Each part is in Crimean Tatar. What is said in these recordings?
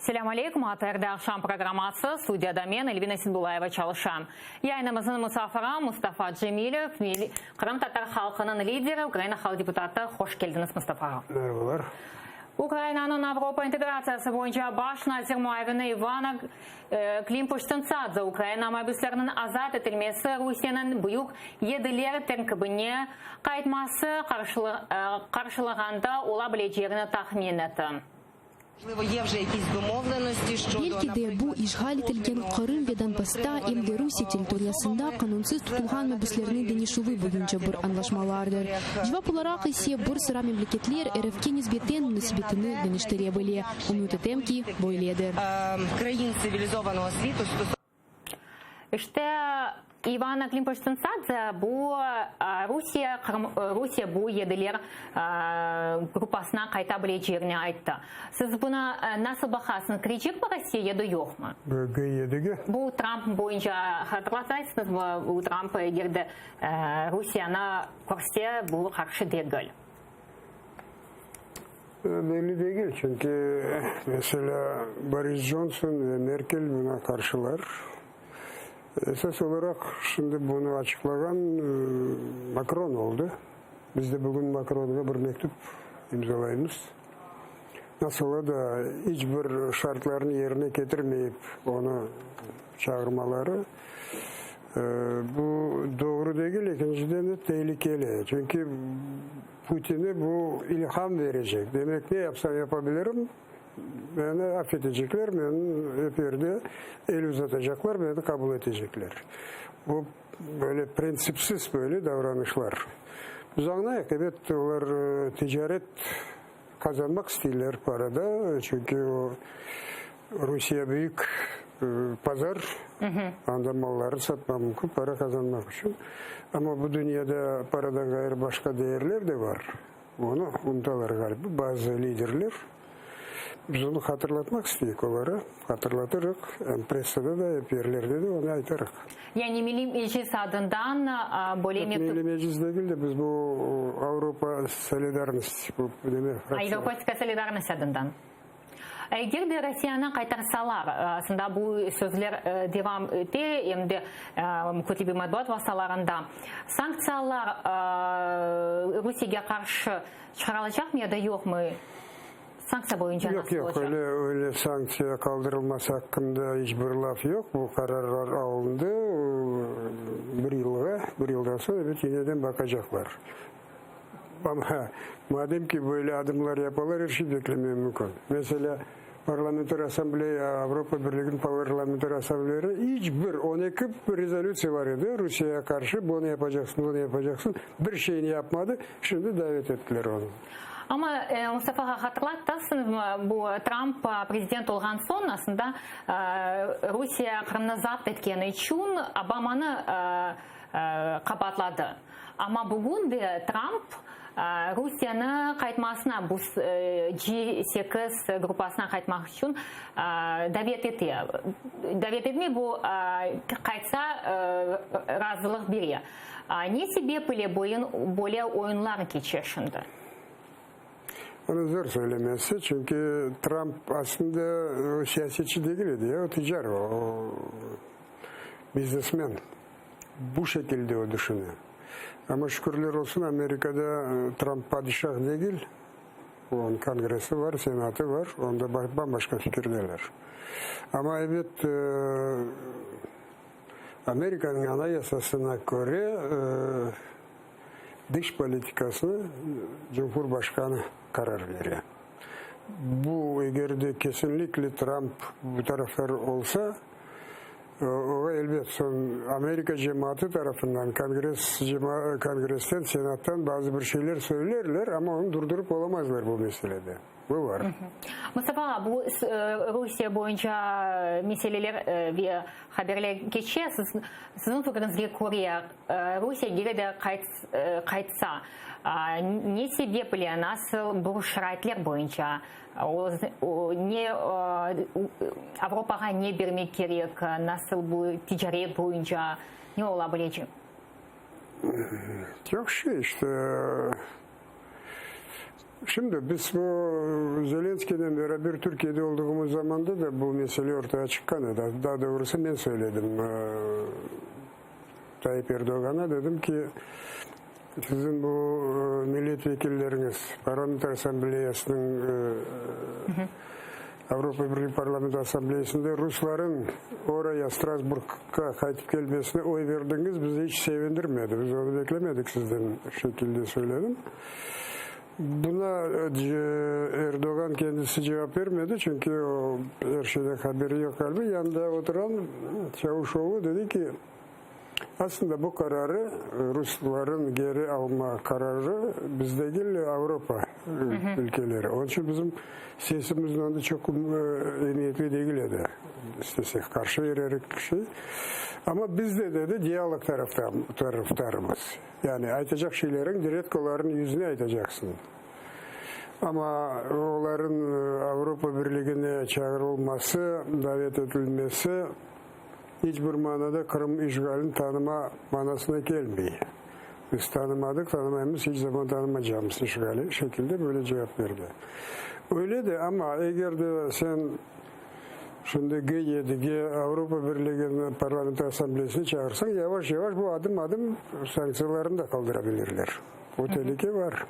Selâm aleykum, ATRde aqşam programması, studiyada men, Elvina Seydullayeva çalışam. Yayınımıznıñ musafiri Mustafa Cemilev, qırımtatar halqınıñ lideri, Ukraina halq deputatı. Hoş keldiñiz, Mustafa ağa. Merhabalar. Ukrainanıñ Avropa integratsiyası boyunca baş nazir muavini İvana Klimpuş-Tsintsadze Ukraina mabüsleriniñ azat etilmesi Rusiyeniñ Büyük Yediler terkibine qaytması qarşılığında ola bilecegini tahmin etti. Belki de, bu, işğal etilgen Qırım ve Donbassta, em de Rusiye territoriyasında qanunsız tutulğan mabüslerniñ deñişüvi boyunca bir añlaşmalardır. Cevap olaraq ise bir sıra memleketler RFke nisbeten munasebetini deñiştire bile. Ümüt etem ki, böyledir. İşte, İvana Klimpuş-Tsintsadze bu Rusiye, Rusiye bu yediler gruppasına qayta bilecegini ayttı. Siz buna nasıl baqasıñız, kirecekmi Rusiye ya da yoqmı? G yedige? Bu Tramp boyunca hatırlatasıñızmı, bu Tramp eger de Rusiyeni körse, bu qarşı degil. Belli degil, çünki, meselâ, Boris Johnson ve Merkel buña qarşılar. Esas olaraq, şimdi bunı açıqlağan Makron oldı. Biz de bugün Makronğa bir mektüp imzalaymız. Nasıl ola da iç bir şartlarnı yerine ketirmeyip onı çağırmaları, bu doğru degil, ekinciden de tehlikeli. Çünki Putin'e bu ilham verecek. Demek, ne yapsam yapabilirim, meni af etecekler, meni ep yerde el uzatacaqlar, meni qabul etecekler. Bu böyle printsipsiz böyle davranışlar. Biz añlayıq, ebet, olar ticaret qazanmaq isteyler parada, çünki o Rusiye büyük pazar, anda malları satmaq mümkün, para qazanmaq içün. Amma bu dünyada paradan ğayrı başqa değerler de bar. Onı unutalar ğaliba bazı liderler. Biz onı hatırlatmaq isteyik olara, hatırlatırıq, em pressada da, ep yerlerde de onı aytarıq. Yani Milliy Meclis adından böyle mektüp. Milliy Meclis degil de, biz bu Avropa Solidarnost, bu neme fraktsiya. Avropa Solidarnost adından. Eger de Rossiyanı qaytarsalar, aslında bu sözler devam ete, em de kütleviy matbuat vastalarında, sanktsiyalar Rusiyege qarşı çıqarılacaqmı ya da yoqmı? Sanktsiya boyunca nasıl Yoq, olacaq? yoq, öyle, öyle sanktsiya qaldırılması aqqında iç bir laf yoq. Bu qararlar alındı, bir yılğa, bir yıldan soñ, ebet, yeniden baqacaqlar. Amma madem ki böyle adımlar yapalar, er şey beklemek mümkün. Meselâ, Parlamenter Assambleya, Avropa Birliginiñ Parlamenter Assambleleri iç bir, 12 rezolütsiya bar edi Rusiyege qarşı, bunı yapacaqsıñ, bunı yapacaqsıñ, bir şeyini yapmadı, şimdi davet ettiler onı. Amma, Mustafa ağa, hatırlatasıñızmı, bu Tramp prezident olğan soñ, aslında, Rusiye Qırımnı zapt etkeni içün Obamanı qabaatladı. Amma bugün de Tramp Rusiyeni qaytmasına, bu G sekiz gruppasına qaytmaq içün davet ete. Davet etmey, bu qaytsa razılıq bere. Ne sebep ile böyle oyunlar keçe şimdi? Onı zor söylemesi, çünki Tramp aslında o siyasetçi degil edi, ya, o ticar, o biznesmen. Bu şekilde o düşüne. Amma şükürler olsun, Amerikada Tramp padişah degil, onıñ Kongressi var, Senatı var, onda bam-başqa fikirdeler. Amma, ebet, Amerikanıñ Anayasasına köre, dış politikasını Cumhurbaşqanı qarar bere. Bu, eger de kesinlikle Tramp bu taraftar olsa, Oğa, elbet, soñ Amerika cemaatı tarafından, Kongress, Kongressten, Senattan bazı bir şeyler söylerler, amma onı durdurıp olamazlar bu meselede. Bu bar. Mustafa ağa, bu Rusiye boyunca meseleler ve haberler keçe. Siziñ fikriñizge köre, Rusiye geri de qaytsa, ne sebep ile, nasıl bu şaraitler boyunca Ne Avropağa ne bermek kerek, nasıl bu ticaret boyunca ne ola bilecek? Çoq şey işte. Şimdi biz bu. Zelenskiynen beraber Türkiyede olduğumuz zamanda da bu mesele ortaya çıqqan edi. Daa doğrusı men söyledim Tayyip Erdoğan'a, dedim ki, siziñ bu millet vekilleriñiz Parlament Assambleyasınıñ, Avropa Birligi Parlament Assambleyasında rusların oraya, Strasburgqa qaytıp kelmesine oy berdiñiz, bizi iç sevindirmedi, biz onı beklemedik sizden şekilde söyledim. Buna Erdoğan kendisi cevap bermedi, çünki o er şeyden haberi yoq ğaliba. Yanında oturan Çavuşoğlu dedi ki, aslında bu qararı, rusların geri alma qararı biz degil, Avropa ülkeleri. Onıñ içün bizim sesimiz onda çoq emiyetli degil edi, istesek qarşı vererik şey. Amma biz de, dedi, dialog tarafdarımız. Yani aytacaq şeyleriñ direkt olarnıñ yüzüne aytacaqsıñ. Amma olarnıñ Avropa Birligine çağırılması, davet etilmesi iç bir manada Qırım işğalini tanıma manasına kelmey. Biz tanımadıq, tanımaymız, iç zaman tanımacaqmız işğali şekilde böyle cevap berdi. Öyle de, amma eger de sen Şimdi G yedige Avropa Birliginiñ Parlamenter Assambleyasına çağırsañ, yavaş-yavaş bu adım-adım sanktsiyalarnı da qaldırabilirler. O telüke bar.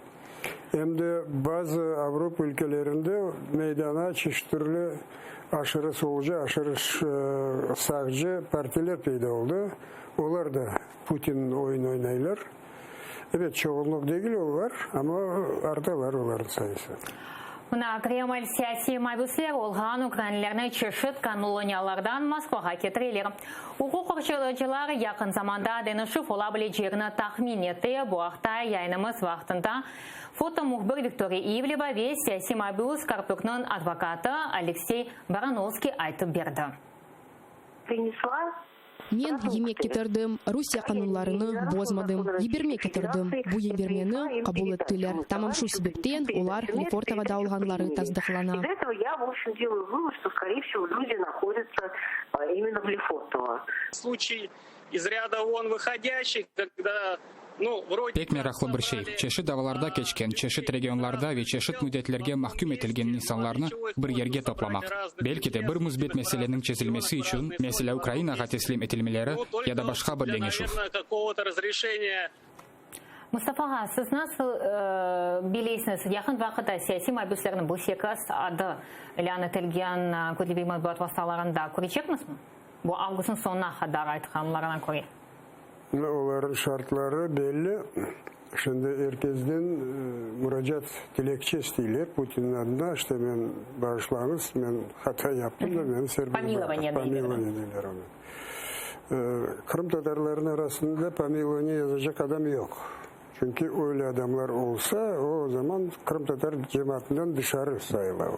Em de bazı Avropa ülkelerinde meydana çeşit türlü aşırı solcı, aşırı sağcı partiler peyda oldı. Olar da Putinniñ oyun oynaylar. Ebet, çoğunluq degil olar, amma artalar olarnıñ sayısı. Mına, Kreml siyasiy mabüsler olğan ukrainlerni çeşit koloniyalardan Moskvağa ketireler. Uquq qorçalayıcılar yaqın zamanda deñişüv ola bilecegini tahmin ete. Bu aqta yayınımız vaqtında foto mühbir Viktoriya İvleva ve siyasiy mabüs Karpükniñ advokatı Aleksey Baranovskiy aytıp berdi. Prinesla Men yemek ketirdim, Rusiye qanunlarını bozmadım, yiberme ketirdim. Bu yibermeni qabul ettiler. Tamam şu sebepten olar Lefortovoda olğanları tasdıqlana. Pek meraqlı bir şey, çeşit davalarda keçken, çeşit regionlarda ve çeşit müddetlerge mahküm etilgen insanlarnı bir yerge toplamaq. Belki de, bir müsbet meseleniñ çezilmesi içün, meselâ, Ukrainağa teslim etilmeleri ya da başqa bir deñişüv. Mustafa ağa, siz nasıl bilesiñiz, yaqın vaqıtta siyasiy mabüslerniñ bu sekiz adı ilân etilgen kütleviy matbuat vastalarında körecekmizmi? Bu avgustnıñ soñuna qadar aytqanlarına köre. Olarnıñ şartları belli. Şimdi er kezden muracaat, dilekçe isteyler Putinniñ adına, işte men, bağışlañız, men hata yaptım da, meni serbest bıraqıñ. Pomilovaniye deyler onı. Qırımtatarlarnıñ arasında pomilovaniye yazacaq adam yoq. Çünki öyle adamlar olsa, o zaman qırımtatar cemaatından dışarı sayıla.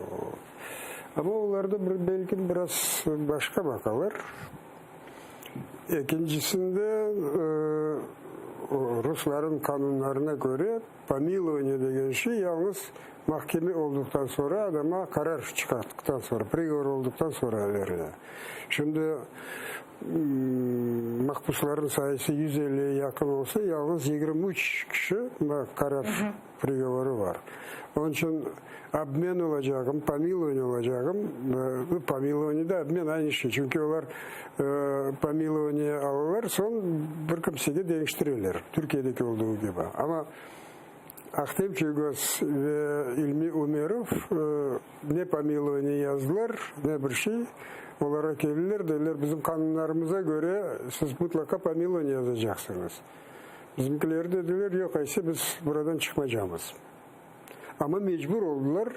Amma olarda bir, belki biraz başqa baqalar. Ekincisinde, rusların qanunlarına köre, pomilovaniye degen şey yalnız mahkeme olduqtan soñra, adama qarar çıqarttıqtan soñra, prigovor olduqtan soñra berile. Şimdi mahpuslarnıñ sayısı 150-ye yaqın olsa, yalnız 23 kişi qarar, prigovorı bar. Onıñ içün obmen olacağım, pomilovaniye olacağım, pomilovaniye de obmen aynı şey, çünki olar pomilovaniye alalar, soñ bir kimsege deñiştireler, Türkiyedeki olduğu kibi. Amma Ahtem Çiygoz ve İlmi Ümerov ne pomilovaniye yazdılar, ne bir şey. Olarğa keldiler, dediler, bizim qanunlarımıza köre siz mıtlaqa pomilovaniye yazacaqsıñız. Bizimkiler dediler, yoq, ayse biz buradan çıqmacamız. Amma mecbur oldılar,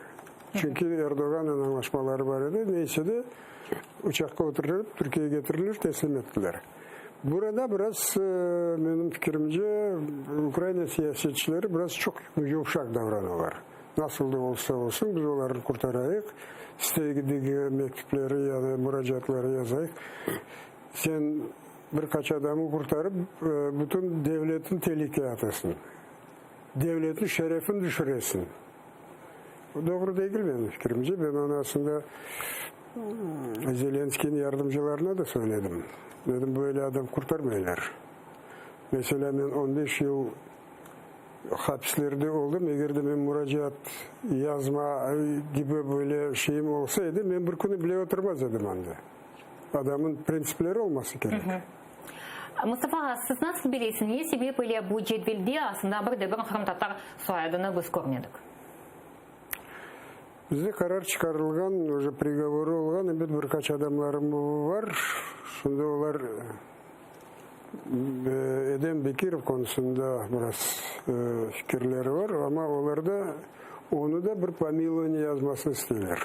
çünki Erdoğannen añlaşmaları bar edi, neyse de, uçaqqa oturtılıp, Türkiyege ketirilip teslim ettiler. Burada biraz, menim fikirimce, Ukraina siyasetçileri biraz çoq yuvşaq davranalar. Nasıl da olsa olsun, biz olarnı qurtarayıq, istedigi mektüpleri ya da muracaatları yazayıq. Sen bir qaç adamı qurtarıp, bütün devletni telükeye atasıñ. Devletniñ şerefini düşüresiñ. Bu doğru degil, menim fikirimce. Ben onı aslında Zelenskiyniñ yardımcılarına da söyledim. Dedim, böyle adam qurtarmaylar. Meselâ, men on beş yıl. hapislerde oldım, eger de men muracaat yazma kibi böyle şeyim olsa edi, men bir künü bile oturmaz edim anda. Adamın printsipleri olması kerek. Mustafa ağa, siz nasıl bilesiñ, ne sebep ile bu cedvelde aslında bir de bir qırımtatar soyadını biz körmedik? Bizde qarar çıqarılğan, uje prigovorı olğan, ebet, bir qaç adamlarım bar. Şimdi olar Edem Bekirov qonusında biraz fikirleri bar, amma olar da onı da bir pomilovaniye yazmasını isteyler.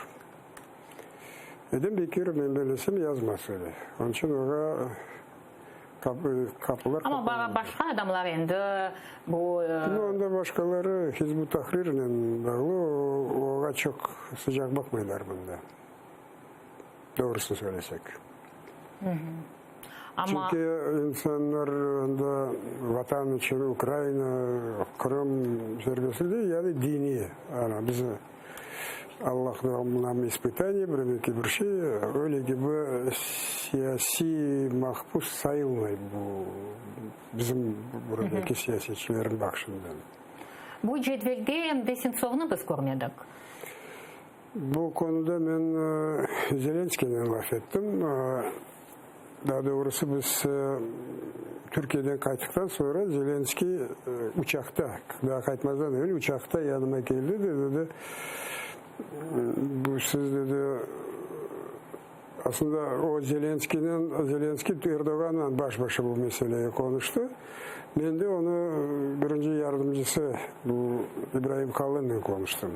Edem Bekirov, men bilesem, yazmaz öyle. Onıñ içün oña qapılar Amma qapanmadı. başqa adamlar endi bu. No, onda başqaları Hizb ut-Tahrirnen bağlı, oña çoq sıcaq baqmaylar bunda, doğrusını söylesek. Amma. Çünki insanlar anda Vatan içün, Ukraina, Qırım serbestligi değil, yani diniy, ana, bizi Allah nam ispıtaniye, birdeki bir şey, öyle kibi siyasiy mahpus sayılmay bu bizim buradaki siyasetçilerniñ baqışından. Bu cedvelde em de Sentsovnı biz körmedik. Bu konuda men Zelenskiynen laf ettim. Daa doğrusı, biz Türkiyeden qayttıqtan soñra Zelenskiy uçaqta, daa qaytmazdan evel uçaqta yanıma keldi de, dedi, bu siz, dedi, aslında o Zelenskiynen, Zelenskiy Erdoğanla baş-başa bu meseleyi qonuştı. Men de onı birinci yardımcısı bu İbrahim Kalınnen qonuştım.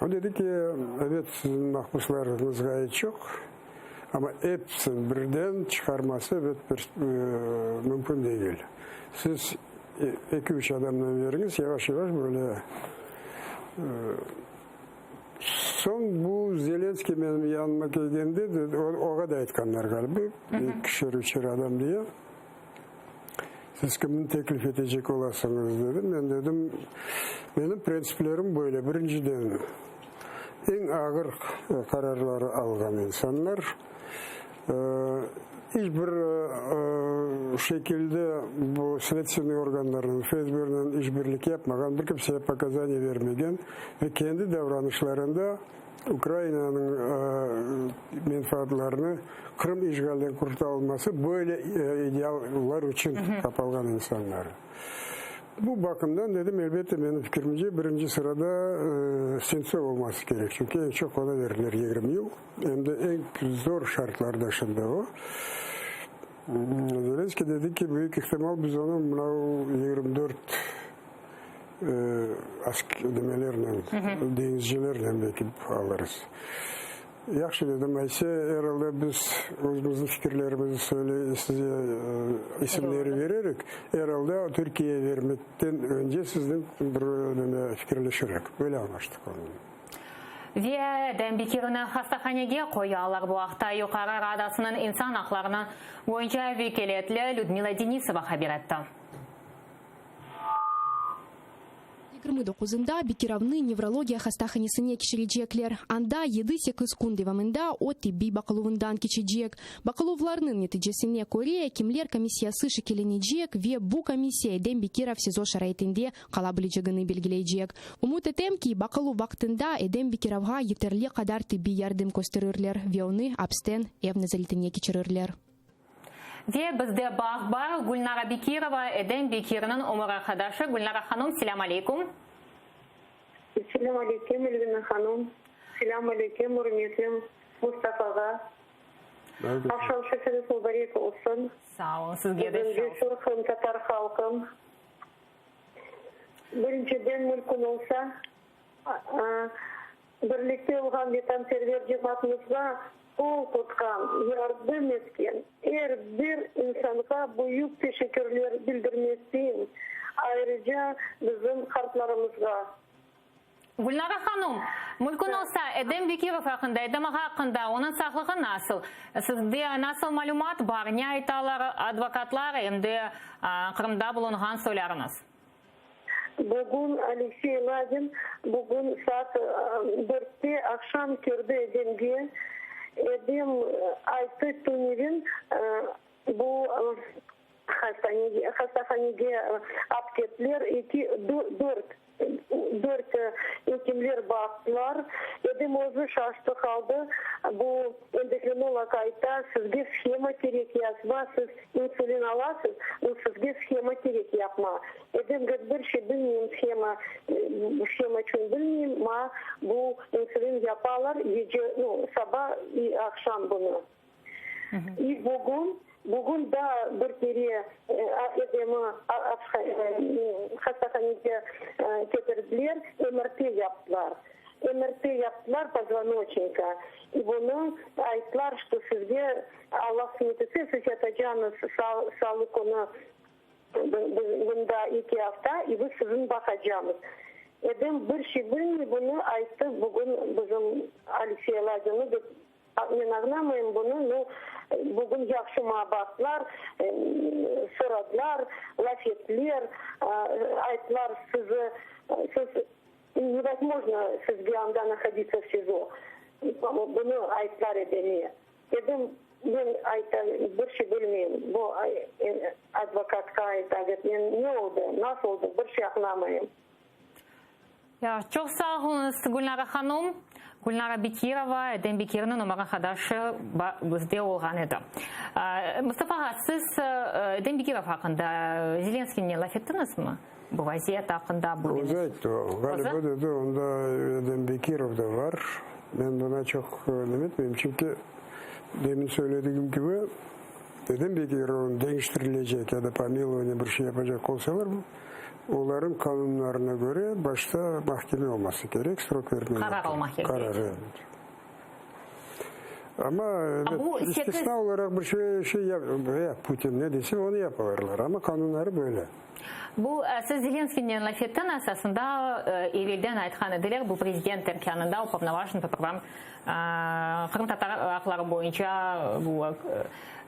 O dedi ki, ebet, siziñ mahpuslarıñız ğayet çoq, amma episini birden çıqarması, ebet, bir mümkün degil. Siz eki-üç adamdan veriñiz, yavaş-yavaş böyle. Soñ bu Zelenskiy menim yanıma kelgende, dedi, oğa da aytqanlar ğaliba, ekişer-üçer adam diye. Siz kimni teklif etecek olasıñız? dedi. Men dedim, menim printsiplerim böyle, birinciden, eñ ağır qararları alğan insanlar, iç bir şekilde bu sledstvenniy organlarnen, FSBnen işbirlik yapmağan, bir kimsege pokazaniye bermegen ve kendi davranışlarında Ukrainanıñ menfaatlarını Qırım işğalden qurtarılması böyle ideallar içün qapalğan insanlar. Bu baqımdan, dedim, elbette, menim fikrimce, birinci sırada Sentsov olması kerek, çünki eñ çoq oña berdiler 20 yıl, em de eñ zor şartlarda şimdi o. Zelenskiy dedi ki, büyük ihtimal biz onı mınau 24 nimelernen, deñizcilernen belki alırız. Yahşı, dedim, ayse, er alda biz özümizniñ fikirlerimizni söyle, size isimleri vererik, er alda Türkiyeye vermekten önce sizniñ bir neme fikirleşirik. Böyle añlaştıq onıñle. Ve Edem Bekirovnı hastahanege qoyalar. Bu aqta Yuqarı Radasınıñ insan aqlarını boyunca vekâletli Lüdmila Denisova haber etti. 29-ında Bekirovnı nevrologiya hastahanesine keçirecekler. Anda yedi-sekiz kün devamında o tibbiy baqıluvından keçecek. Baqıluvlarnıñ neticesine köre, ekimler komissiyası şekillenecek ve bu komissiya Edem Bekirov SİZO şaraitinde qala bilecegini belgileycek. Ümüt etem ki, baqıluv vaqtında Edem Bekirovğa yeterli qadar tibbiy yardım kösterirler ve onı apsten ev nezaretine keçirirler. Ve bizde bağ bar, Gülnara Bekirova, Edem Bekirniñ ömür arqadaşı. Gülnara hanum, selâm aleykum. Selâm aleykum, Elvina hanum. Selâm aleykum, ürmetlim Mustafağa. Aqşam şefiñiz mubarek olsun. Sağ olun, sizge de. Bizim cesur qırımtatar halqım. Birinciden mümkün olsa, Birlikte olğan vetanperver cemaatımızğa qol tutqan, yardım etken er bir insanğa büyük teşekkürler bildirmekteyim, ayrıca bizim qartlarımızğa. Gülnara hanum, mümkün olsa, Edem Bekirov aqqında, Edem ağa aqqında, onıñ sağlığı nasıl? Sizde nasıl malümat bar, ne aytalar advokatlar, em de Qırımda bulunğan soylarıñız? Bugün Aleksey Ladin bugün saat dörtte aqşam kirdi Edemge. Edem ayttı, tünevin bu. Hastanege, hastahanege ap kettiler, eki, dört, dört ekimler baqtılar. Edem özü şaştı qaldı. Bu endokrinolog ayta, sizge shema kerek yazma, siz insulin alasız, no sizge shema kerek yapma. Edem govorit, bir şey bilmeyim shema, shema içün bilmeyim, ma bu insulin yapalar gece, no, saba i aqşam bunı. İ bugün, bugün daa bir kere Edem'i hastahanege ketirdiler, MRT yaptılar. MRT yaptılar pozvonoçnika. İ bunı ayttılar, çto sizge Allah qısmet etse, siz yatacağıñız salı künü bunda eki afta, i biz siziñ baqacamız. Edem bir şey bilmey, bunı ayttı bugün bizim Aleksey Ladinni, dep Men añlamayım bunı, no, bugün yahşı maña baqtılar, soradılar, laf ettiler, ayttılar, sizi, siz, nevozmojno sizge anda nahoditsa v SİZO. Bunı ayttılar edeme. Dedim, men ayta, bir şey bilmeyim, bu advokatqa ayta, dep, men ne oldı, nasıl oldı, bir şey añlamayım. Ya, çoq sağ oluñız, Gülnara hanum. Gülnara Bekirova, Edem Bekirovnıñ ömür arqadaşı bizde olğan edi. Mustafa ağa, siz Edem Bekirov aqqında Zelenskiynen laf ettiñizmi? Bu vaziyet aqqında, bu Özü ayttı o. Ğaliba dedi, onda Edem Bekirov da bar. Men buna çoq neme etmeyim, çünki demin söyledigim kibi, Edem Bekirovnıñ deñiştirilecek ya da pomilovaniye bir şey yapacaq olsalar, Olarıñ qanunlarına köre, başta mahkeme olması kerek, srok vermemek Qarar olmaq kerek. Qarar, evet. Amma, evet, istisna olaraq bir şey, şey yap, Putin ne dese, onı yapalarlar. Amma qanunları böyle. Bu, siz Zelenskiynen laf ettiñiz, aslında, evelden aytqan ediler, bu prezident erkânında upovnovaşen po pravam qırımtatar aqları boyunca bu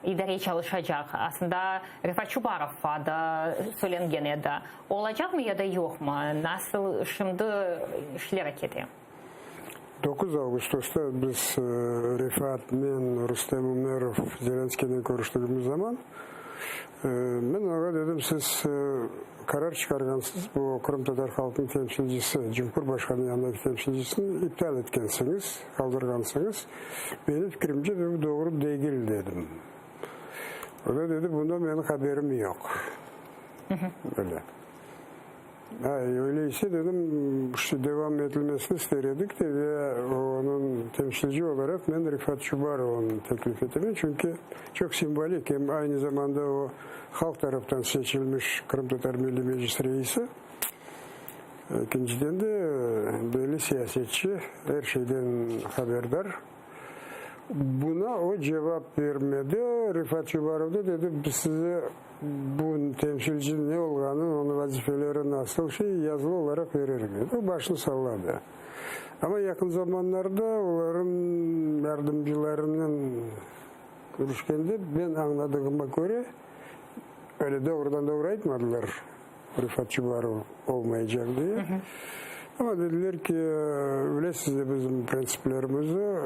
idare çalışacaq. Aslında, Refat Çubarov adı söylengen edi. Olacaqmı ya da yoqmı? Nasıl şimdi işler kete? 9 ağustosta biz, Refat, men, Rustem Umerov, Zelenskiynen körüştigimiz zaman, men oña dedim, siz qarar çıqarğansız, bu qırımtatar halqınıñ temsilcisi, Cumhurbaşqanı yanındaki temsilcisini iptal etkensiñiz, qaldırğansıñız. Menim fikrimce, bu doğru degil, dedim. O da dedi, bundan menim haberim yoq. Böyle. Ha, öyle ise, dedim, işte devam etilmesini ister edik de, ve onıñ temsilci olaraq men Refat Çubarovnı teklif etemen, çünki çoq simvolik, em aynı zamanda o halq taraftan seçilmiş Qırımtatar Milliy Meclis reisi, ekinciden de belli siyasetçi, er şeyden haberdar. Buna o cevap bermedi. Refat Çubarov da dedi, biz size bu temsilci ne olğanı, onıñ vazifeleri nasıl şey yazılı olaraq bererik, dedi. O başını salladı. Amma yaqın zamanlarda olarıñ yardımcılarınen körüşkende, men añladığıma köre, öyle doğrudan-doğru aytmadılar, Refat Çubarov olmaycaq diye. Amma dediler ki, bilesiz de bizim printsiplerimizi,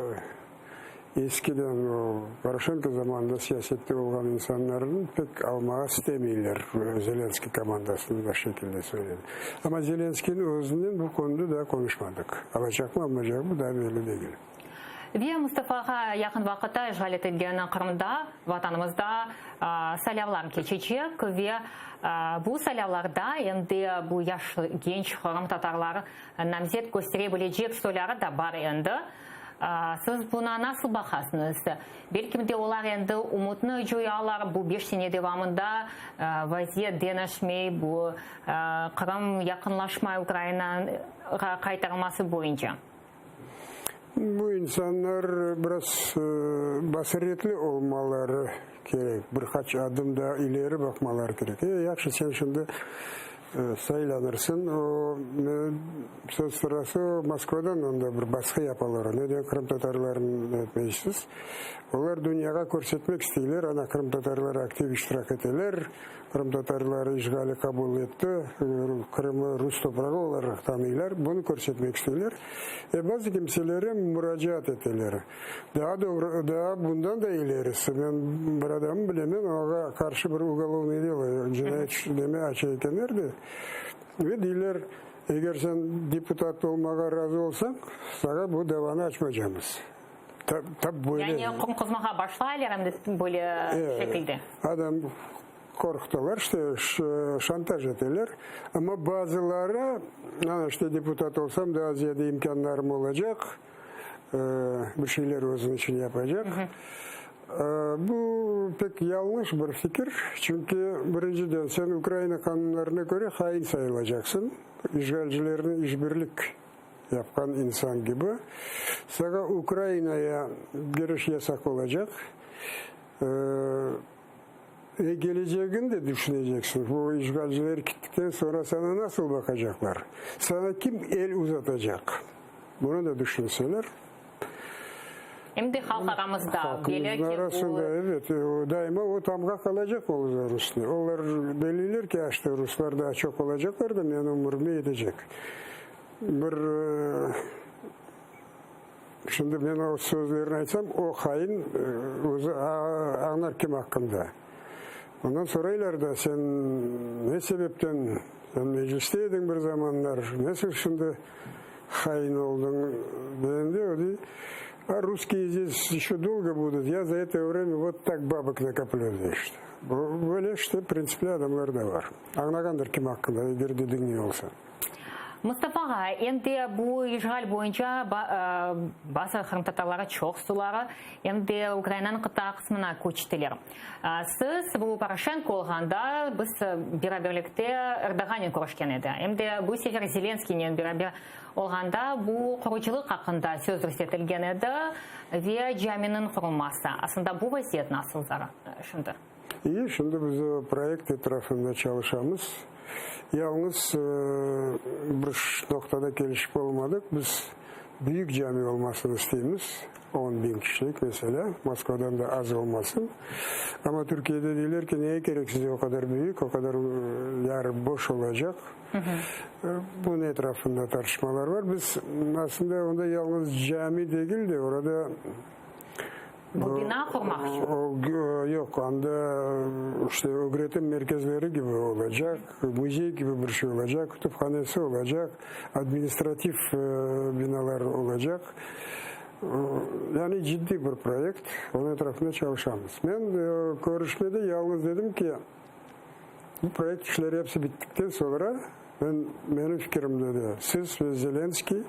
eskiden o Poroşenko zamanında siyasette olğan insanlarnı pek almağa istemeyler, Zelenskiy komandasını da şekilde söyledi. Amma Zelenskiyniñ özünen bu konuda daa qonuşmadıq. Alacaqmı, almaycaqmı daa belli degil. Ve Mustafa ağa, yaqın vaqıtta işğal etilgen Qırımda, Vatanımızda saylavlar keçecek ve bu saylavlarda endi bu yaş, genç qırımtatarlar namzet köstere bilecek soyları da bar endi. Siz buna nasıl baqasıñız? Belkim de olar endi ümütni coyalar, bu beş sene devamında vaziyet deñişmey, bu Qırım yaqınlaşmay Ukrainağa qaytarılması boyunca. Bu insanlar biraz basiretli olmaları kerek, bir qaç adım daa ileri baqmaları kerek. E, yahşı, sen şimdi saylanırsıñ, o, söz sırası, Moskvadan onda bir basqı yapalar, neden qırımtatarlarnı etmeysiz? Olar dünyağa körsetmek isteyler, ana, qırımtatarlar aktiv iştirak eteler. Qırımtatarları işğali qabul etti, Qırımı rus toprağı olaraq tanıylar, bunı körsetmek isteyler. E, bazı kimselere muracaat eteler. Daa doğru, daa bundan da ilerisi, men bir adamnı bilemen, oña qarşı bir ugolovnıy delo, cinayet işleme aça ekenler de, ve deyler, eger sen deputat olmağa razı olsañ, saña bu davanı açmaycamız. Tap böyle. Yani qorquzmağa başlaylar em de böyle şekilde. Adam qorqutalar, işte, şantaj eteler. Amma bazıları, ana, işte, deputat olsam, daa ziyade imkânlarım olacaq, bir şeyler özüm içün yapacaq. Bu pek yañlış bir fikir, çünki, birinciden, sen Ukraina qanunlarına köre hain sayılacaqsıñ, işğalcilernen işbirlik yapqan insan kibi. Saña Ukrainaya kiriş yasaq olacaq. Ve kelecegini de düşüneceksiñ, bu işğalciler kettikten soñra saña nasıl baqacaqlar? Saña kim el uzatacaq? Bunı da düşünseler. Em de halq aramızda, Halqımıznıñ arasında, evet, daima o tamğa qalacaq olarnıñ üstüne. Olar belleyler ki, işte ruslar daa çoq olacaqlar da, menim ömrüme yetecek. Bir, şimdi men o sözlerni aytsam, o hain özü añlar kim aqqında. Ondan soraylar da, sen ne sebepten, sen mecliste ediñ bir zamanlar, nasıl şimdi hain oldıñ, degende, o dey, a russkiye zdes еще dolgo budut, ya za eto vremya vot tak babok nakoplю, dey, işte. Böyle işte printsipli adamlar da bar. Añlağandır kim aqqında, eger de diñley olsa. Mustafa ağa, em de bu işğal boyunca bazı qırımtatarları, çoqsuları, em de Ukrainanıñ qıta qısmına köçtiler. Siz bu Poroşenko olğanda biz beraberlikte Erdoğannen körüşken edi. Em de bu sefer Zelenskiynen beraber olğanda bu qurucılıq aqqında söz yürsetilgen edi ve caminiñ qurulması. Aslında bu vaziyet nasıl şimdi? İyi, şimdi biz o proyekt etrafında çalışamız. Yalnız bir noqtada kelişip olmadıq. Biz büyük cami olmasını isteymiz, 10.000 kişilik, meselâ, Moskvadan da az olmasın. Amma Türkiyede deyler ki, neye kerek size o qadar büyük, o qadar yer boş olacaq. Bunıñ etrafında tartışmalar var. Biz aslında onda yalnız cami degil de, orada Bu bina qurmaq içün? Yoq, anda işte ögretim merkezleri kibi olacaq, müzey kibi bir şey olacaq, kütüphanesi olacaq, administrativ binalar olacaq. Yani ciddiy bir proyekt, onıñ etrafında çalışamız. Men körüşmede yalıñız dedim ki, bu proyekt işleri episi bittikten soñra, men, menim fikirimde de, siz ve Zelenskiy,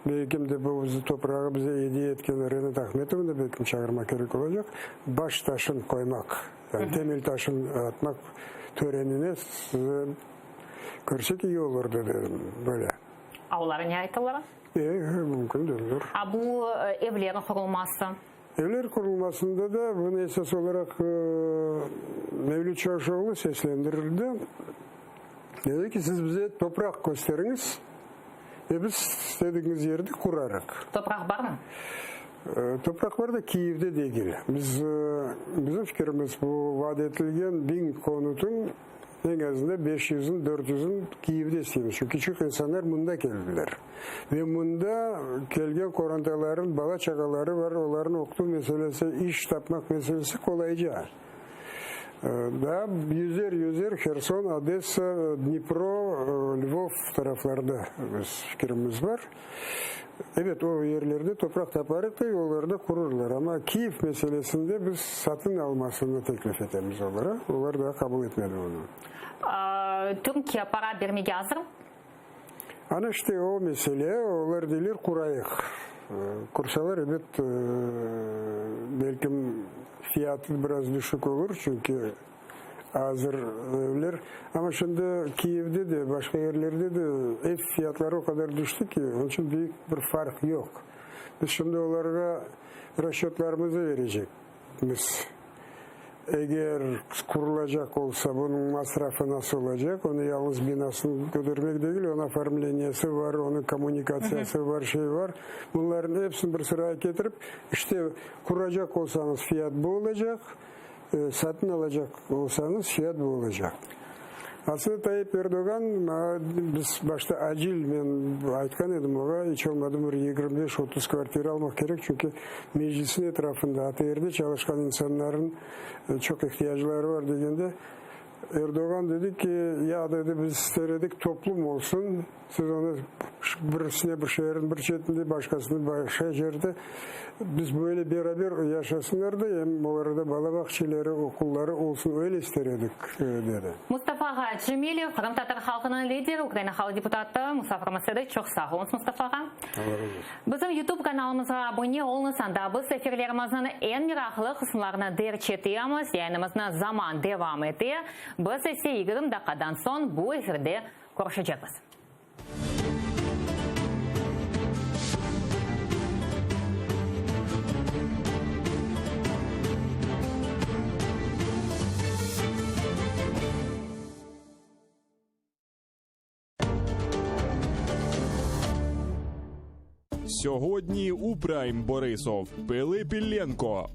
Belkim de bu toprağı bize ediye etken Renat Ahmetovnı da belkim çağırmaq kerek olacaq, baş taşın qoymaq, yani temel taşın atmaq törenine sizi körsek iyi olurdı dedim, böyle. A olar ne ayttılar? E, mümkün dediler. A bu evlerin qurulması? Evler qurulmasında da bunı esas olaraq Mevlüt Çavuşoğlu seslendirildi. Dedi ki, siz bize topraq kösteriñiz ve biz istedigiñiz yerde qurarıq. Topraq barmı? Topraq bar da, Kiyevde degil. Biz, bizim fikirimiz, bu vaat etilgen 1000 konutın eñ azında 500-in, 400-in Kiyevde isteymiz. Çünki çoq insanlar mında keldiler. Ve mında kelgen qorantaların bala-çağaları bar, olarnı oqutuv meselesi, iş tapmaq meselesi qolayca. Daa yüzer-yüzer Herson, Odessa, Dnipro, Lvov taraflarda biz fikirimiz bar. Ebet, o yerlerde topraq taparıq da, olarda qururlar. Amma Kiyev meselesinde biz satın almasını teklif etemiz olara. Olar daa qabul etmedi onı. Türkiye para bermege azır? Ana işte o mesele, olar deyler qurayıq. Qursalar, ebet, belkim fiyatı biraz düşük olur, çünki azır evler. Amma şimdi Kiyevde de, başqa yerlerde de ev fiyatları o qadar düştü ki, onıñ içün büyük bir farq yoq. Biz şimdi olarğa rasçötlarımızı verecekmiz. Eger qurulacaq olsa, bunıñ masrafı nasıl olacaq? Onı yalıñız binasını kötermek degil, onıñ oformleniyesi bar, onıñ kommunikatsiyası bar, şey bar. Bunlarnıñ episini bir sırağa ketirip, işte, quracaq olsañız, fiyat bu olacaq. Satın alacaq olsañız, fiyat bu olacaq. Aslında Tayyip Erdoğan maña, biz başta acil, men aytqan edim oña, iç olmadı bir 25, 30 kvartira almaq kerek, çünki meclisniñ etrafında, ATRde çalışqan insanların çoq ihtiyacları bar degende, Erdoğan dedi ki, ya, dedi, biz ister edik toplum olsun, siz onı birisine bir şeerniñ bir çetinde, başqasını başqa yerde, biz böyle beraber yaşasınlar da, em olarda bala bağçeleri, oqulları olsun, öyle ister edik, dedi. Mustafa ağa Cemilev, qırımtatar halqınıñ lideri, Ukraina halq deputatı, musafirimiz edi. Çoq sağ oluñız, Mustafa ağa. Allah razı olsun. Bizim YouTube kanalımızğa abone oluñız, anda biz efirlerimizniñ eñ meraqlı qısımlarını derc etemiz. Yayınımıznı zaman devam ete, biz ise 20 daqqadan soñ bu efirde körüşecekmiz. Сьогодні у Прайм Борисов Пилип Іллєнко.